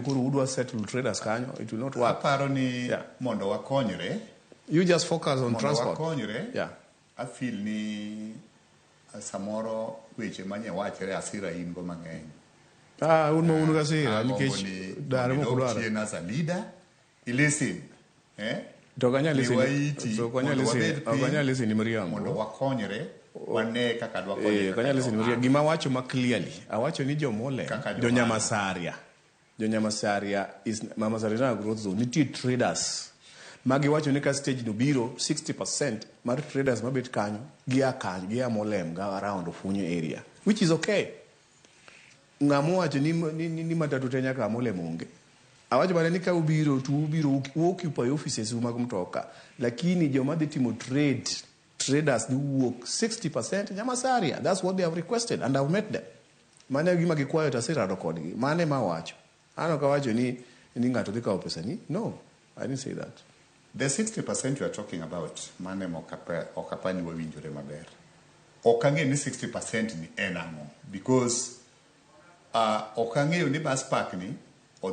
Koro udwa settle traders kanyo, it will not work. Aparo ni mondo wakonyre. You just focus on mondo transport. Wakonyre. I feel ni samoro weche manye wachre asira in go mang'eny. Ah, un ma un gasira Agombo nikech ni dar mondo mok idog dwar. chien as a leader, i listen. Eh? To ok anyal listen. Miwa iti, To ok anyal mondo listen. Wabed Ok piny, anyal listen ni miriambo. Mondo wakonyre, wane kaka dwakonyre. Eh, ok anyal listen ni miriambo. Gima awacho ma clearly, awacho ni jomolem, Kaka jo Nyamasaria. Jo Nyamasaria is Nyamasaria na growth zone. Nitie traders. Magi wacho ni ka stage no biro 60% mar traders mabet kanyo gia kanyo gia Molem ga around Ofunyo area, which is okay. Ng'ama owacho ni matatu te nyaka Molem onge. Awacho mana ni ka ubiro to ubiro u occupy offices u mag mtoka, lakini joma dhi timo trade, traders dhi wuok 60% Nyamasaria. That's what they have requested and I've met them. Mano e gima gikwayo to aserado kodgi. Mano ema awacho. An ok awacho ni ng'ato dhi kawo pesa ni. No, I didn't say that. The 60% you are talking about, mano ema ok apar ni wawinjore maber. Ok ang'eyo ni 60% ni en ang'o. Because ok ang'eyo ni bus park ni